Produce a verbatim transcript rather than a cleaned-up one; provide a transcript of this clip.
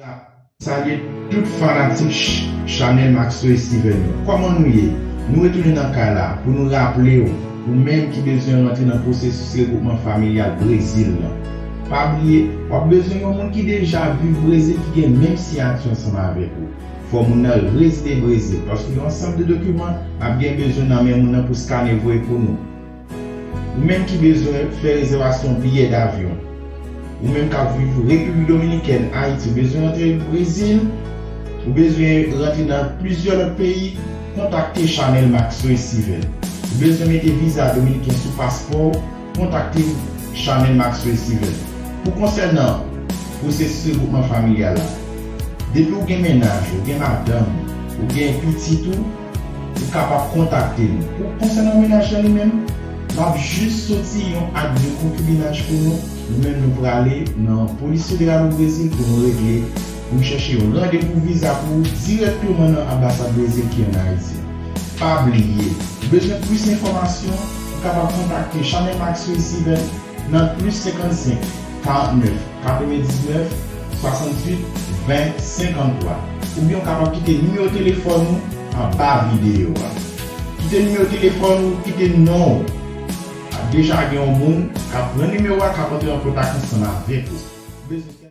Rap. Salye tout fanatik ch- chanèl Maxway Steven yo. Kòman nou ye? Nou retounen nan kay la pou nou raple w, ou menm ki bezwen rantre nan pwosesis regwoupman familyal Brezil lan. Pa bliye, w ap bezwen yon moun ki deja viv Brezil ki gen menm siyati ansanm avèk ou. Fò moun nan rezide Brezil, paske yon ansanm de dokiman n ap gen bezwen nan men moun nan pou skane voye pou nou. Ou menm ki bezwen fè rezèvasyon biyè davyon, ou menm k ap viv Repiblik Dominikèn, Ayiti, ou bezwen rantre Brezil, ou bezwen rantre nan plizyè lòt peyi, kontakte chanèl Maxway Steven. Ou bezwen mete viza dominiken sou paspò w, kontakte chanèl Maxway Steven. Pou konsènan pwosesis regwoupman familyal la, depi w gen mennaj, ou gen madanm, ou gen pitit ou, ou kapab kontakte nou. Pou konsènan mennaj lan li menm, n ap jis soti yon ak de konkibinaj pou nou. Nou menm nou prale nan polis federal o Brezil pou nou regle, pou nou chèche yon randevou viza pou ou dirèkteman nan anbasad Brezil ki ann Ayiti. Pa bliye, ou bezwen plis enfòmasyon, ou kapab kontakte chanèl Maxway Steven nan plis senkannsenk, karantnèf, katrevendiznèf, swasanntuit, ven, senkanntwa. Oubyen ou kapab kite nimewo telefòn ou anba videyo a. Kite nimewo telefòn ou, kite non ou. Deja gen yon moun k ap pran nimewo a, k ap antre an kontak ansanm avèk ou. Bezwen